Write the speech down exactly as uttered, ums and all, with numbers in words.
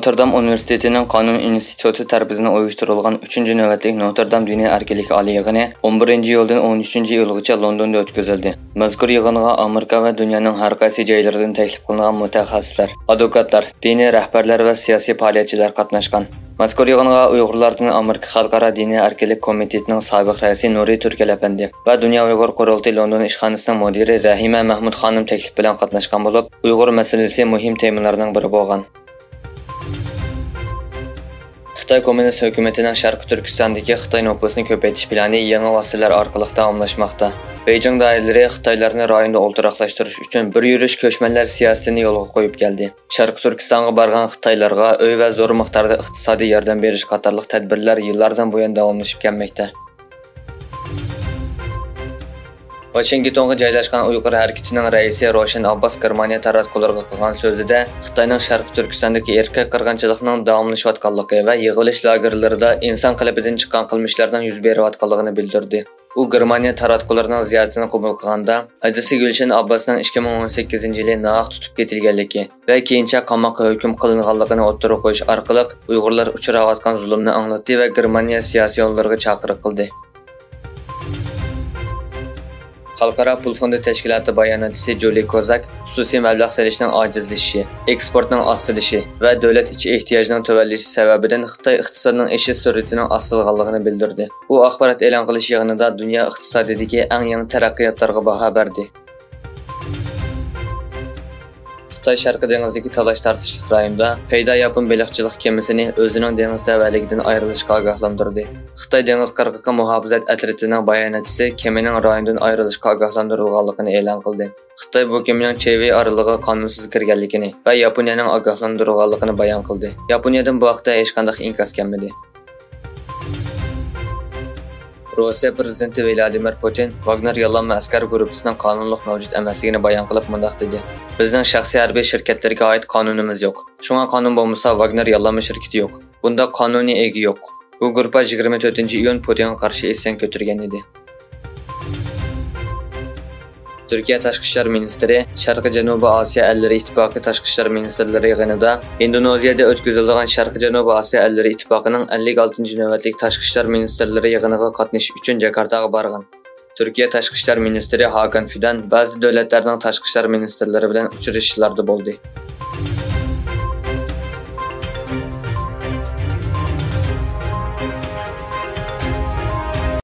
نوتردام ئۇنىۋېرسىتېتىنىڭ قانۇن ئىنستىتۇتى تەرىپىدىن ئۇيۇشتۇرۇلغان ئۈچىنچى نۆۋەتلىك نوتردام دىنىي ئەركىنلىك ئالىي يىغىنى ئون بىرىنچى ئىيۇلدىن ئون ئۈچىنچى ئىيۇلغىچە لوندوندا ئۆتكۈزۈلدى. مەزكۇر يىغىنغا ئامېرىكا ۋە دۇنيانىڭ ھەر قايسى جايلىرىدىن تەكلىپ قىلىنغان مۇتەخەسسىسلەر، ئادۋوكاتلار، دىنىي رەھبەرلەر ۋە سىياسىي پائالىيەتچىلەر قاتناشقان. مەزكۇر يىغىنغا ئۇيغۇرلاردىن ئامېرىكا خەلقئارا دىنىي ئەركىنلىك كومىتېتىنىڭ سابىق رەئىسى نۇرى تۈركەل ئەپەندى ۋە دۇنيا ئۇيغۇر قۇرۇلتىيى لوندون ئىشخانىسىنىڭ مۇدىرى رەھىمە مەھمۇد خانىم تەكلىپ بىلەن قاتناشقان بولۇپ، ئۇيغۇر مەسىلىسى مۇھىم تېمىلارنىڭ بىرى بولغان. خىتاي كوممۇنىست ھۆكۈمىتىنىڭ شەرقىي تۈركىستاندىكى خىتاي نوپۇسىنى كۆپەيتىش پىلانى يېڭى ۋاسىتىلەر ئارقىلىق داۋاملاشماقتا. بېيجىڭ دائىرىلىرى خىتايلارنى رايوندا ئولتۇراقلاشتۇرۇش ئۈچۈن بىر يۈرۈش كۆچمەنلەر سىياسىتىنى يولغا قويۇپ كەلدى. شەرقىي تۈركىستانغا بارغان خىتايلارغا ئۆي ۋە زور مىقداردا ئىقتىسادىي ياردەم بېرىش قاتارلىق تەدبىرلەر يىللاردىن بۇيان داۋاملىشىپ كەلمەكتە. ۋاشىنگتونغا جايلاشقان ئۇيغۇر ھەرىكىتىنىڭ رەئىسى روشەن ئابباس گېرمانىيە تاراتقۇلىرىغا قىلغان سۆزىدە، خىتاينىڭ شەرقىي تۈركىستاندىكى ئىرقىي قىرغىنچىلىقنىڭ داۋاملىشىۋاتقانلىقى ۋە يىغىۋېلىش لاگېرلىرىدا ئىنسان قېلىپىدىن چىققان قىلمىشلارنىڭ يۈز بېرىۋاتقانلىقىنى بىلدۈردى. ئۇ گېرمانىيە تاراتقۇلىرىنىڭ زىيارىتىنى قوبۇل قىلغاندا، ھەدىسى گۈلشەن ئابباسنىڭ ئىككى مىڭ ئون سەككىزىنچى يىلى ناھەق تۇتۇپ كېتىلگەنلىكى ۋە كېيىنچە قاماققا ھۆكۈم قىلىنغانلىقىنى ئوتتۇرىغا قويۇش ئارقىلىق ئۇيغۇرلار ئۇچراۋاتقان زۇلۇمنى ئاڭلاتتى ۋە گېرمانىيە سىياسىيونلىرىغا چاقىرىق قىلدى. خەلقئارا پۇل فوندى تەشكىلاتى باياناتچىسى جۇلى كوزاك خۇسۇسىي مەبلەغ سېلىشنىڭ ئاجىزلىشىشى، ئېكسپورتنىڭ ئاستىلىشى ۋە دۆلەت ئىچى ئېھتىياجىنىڭ تۆۋەنلىشى سەۋەبىدىن خىتاي ئىقتىسادىنىڭ ئېشىش سۈرئىتىنىڭ ئاستىلىغانلىقىنى بىلدۈردى. ئۇ ئاخبارات ئېلان قىلىش يىغىنىدا دۇنيا ئىقتىسادىدىكى ئەڭ يېڭى تەرەققىياتلارغا باھا بەردى. خىتاي شەرقىي دېڭىزدىكى تالاش-تارتىشلىق رايوندا پەيدا ياپون بېلىقچىلىق كېمىسىنى ئۆزىنىڭ دېڭىز تەۋەلىكىدىن ئايرىلىشقا ئاگاھلاندۇردى. خىتاي دېڭىز قىرغىقى مۇھاپىزەت ئەترىتىنىڭ باياناتچىسى كېمىنىڭ رايوندىن ئايرىلىشقا ئاگاھلاندۇرۇلغانلىقىنى ئېلان قىلدى. خىتاي بۇ كېمىنىڭ چېۋې ئارىلىغا قانۇنسىز كىرگەنلىكىنى ۋە ياپونىيەنىڭ ئاگاھلاندۇرۇلغانلىقىنى بايان قىلدى. ياپونىيەدىن بۇ ھەقتە ھېچقانداق ئىنكاس كەلمىدى. روسىيە پىرېزىدېنتى ۋلادىمىر پۇتىن ۋاگنېر ياللانما ئەسكەر گۇرۇپپىسىنىڭ قانۇنلۇق مەۋجۇت ئەمەسلىكىنى بايان قىلىپ مۇنداق دېدى: بىزنىڭ شەخسىي ھەربىي شىركەتلىرىگە ئائىت قانۇنىمىز يوق. شۇڭا قانۇن بولمىسا، ۋاگنېر ياللانما شىركىتى يوق. بۇنداق قانۇنىي ئىگە يوق. بۇ گۇرۇپپا يىگىرمە تۆتىنچى ئىيۇن پۇتىنغا قارشى ئىسيان كۆتۈرگەن ئىدى. تۈركىيە تاشقى ئىشلار مىنىستىرى شەرقىي جەنۇبىي ئاسىيا ئەللىرى ئىتتىپاقى تاشقى ئىشلار مىنىستىرلىرى يىغىنىدا ئىندونېزىيەدە ئۆتكۈزۈلىدىغان شەرقىي جەنۇبىي ئاسىيا ئەللىرى ئىتتىپاقىنىڭ ئەللىك ئالتىنچى نۆۋەتلىك تاشقى ئىشلار مىنىستىرلىرى يىغىنىغا قاتنىشىش ئۈچۈن جاكارتاغا بارغان. تۈركىيە تاشقى ئىشلار مىنىستىرى ھاكان فىدان بەزى دۆلەتلەرنىڭ تاشقى ئىشلار مىنىستىرلىرى بىلەن ئۇچرىشىشلاردا بولدى.